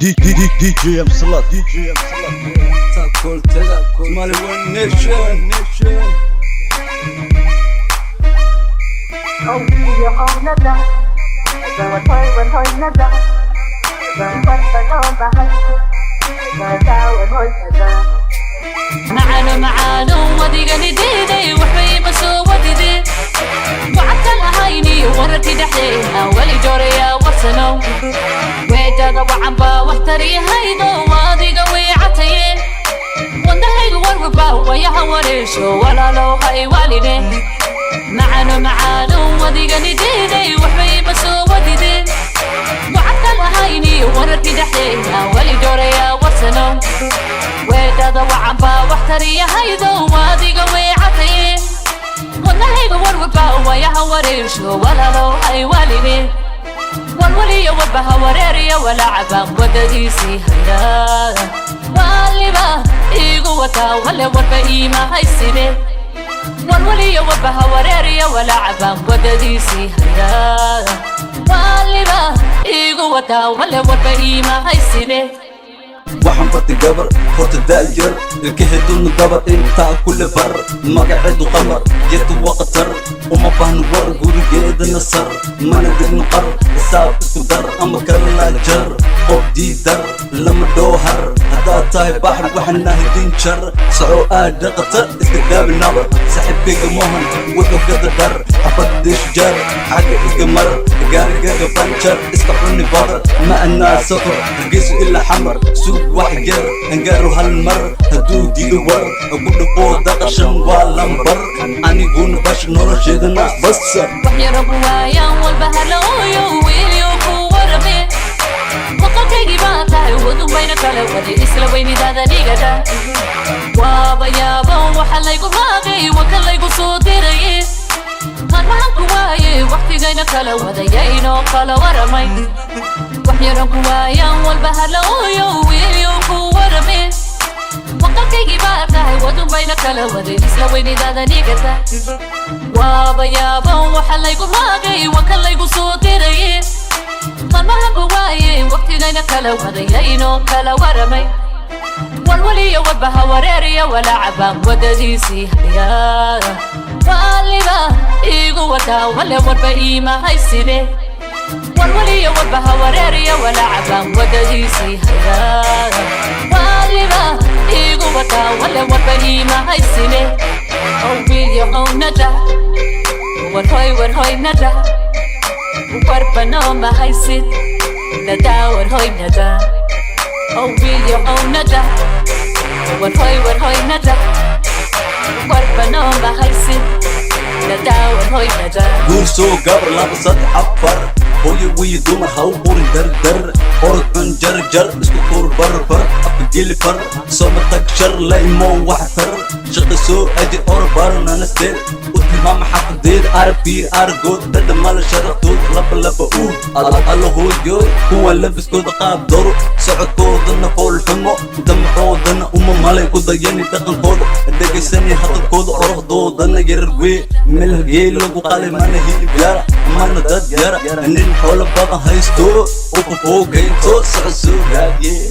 DJ M Salat, DJ M Salat. Somali One Nation, Nation. Macano macaano wadigani diiday waxbay ma soo wadide wacadka lahayni wararkii dhexdeena weli jooraya warsanow weedada wacanba wax tariyahaydo waadiga weecataye wadnahaygu warwarba wayaha wareesho walaalow hay waaline macano macaano wadigani diiday waxbay ma soo wadide wacadka lahayni wararkii dhexdeena weli jooraya warsanow weedada wacanba wax tariyahaydo waadiga weecataye wadnahayga warwarba wayaha wareesho walaalow hay waaline walwaliyo warbaha wareeriya walacaba wadadiisii hayaa waaliba iigu wataa wale warba iima haysine walwaliyo warbaha wareeriya walacaba wadadiisii hayaa waaliba iigu wataa wale warba iima haysine. Waxaan bartay gabar horta daayar, ilkaheeduna dabar, intaa kule bar, magaceedu Qamar, geedku waa qatar, uma baahno war, gurigeedana sar, mana degno qar, xisaab isku dar ama kala jar, qof diidar lama dhoohar, haddaad tahay baxar waxaan nahay dinjar, soco aadha qatar, iska daabi nabar, saaxiibkayga Mohan wuxuu gada dhar, xabad dish jar, xagga iga mar, gaarigaga banjar, iska cuni badar, ma anaa safar, Hargeyso ilaa Xamar, suug wax yar angaaro hal mar, hadduu diido war ku dhaqoo daqashan waa lambar, aniguna bash nolosheedana basar. Waxyarabu waayaan walba halooyo wiilyo ku warame maqalkaygii baa tahay wadun bayna kala wadi isla weynidaada dhigada waaba yaabo waxa laygu raaqay waka laygu soo diraye maalmahan ku waaye waqtigayna kala wadayaynoo kala waramay. Waxyaran ku waayaan walba halooyo wiilyo ku warame maqalkaygii baa tahay wadun bayna kala waday isla weynidaada dhigata waaba yaabo waxa laygu raaqay waka laygu soo diraye maalmahanba waaye waqtigayna kala wadayaynoo kala waramay. Walwaliyo warbaha wareeriya walacaba wadadiisii hayaa waaliba iigu wataa wale warba iima haysine walwaliyo warbaha wareeriya walacaba wadadiisii hayaa waaliba iigu wataa wale warba iima haysine. Owiilyahow nada warhoy warhoy nada warba nooma haysid nadaa warhoy nada. Owiilyahow nada warhoy warhoy nada warba nooma haysid nadaa warhoy nada. Guursoo gabar, laba, saddex, afar, hooyo wiyi dumar ha u qurin dardar, orod cun jar jar, isku tuur bar bar, afka geli far, sooma tag shar la imo wax tar, shaqa soo aji or baro nanasteed, u tilmaama xafadeed, arag fiir aragood, dhadhamala sharaftood, laba laba uud alla hooyoy, kuwa labiskooda qaab doro, socodkoodana fool xumo, damacoodana uma malay, ku dayani dhaqankooda, dhegaysani hadalkooda, orohdoodana yarar wee melhagee lagu qalay, mana hilib yara mana dad yara, nin xoolo badan haysto ufafoogaynto soco soo raadiye.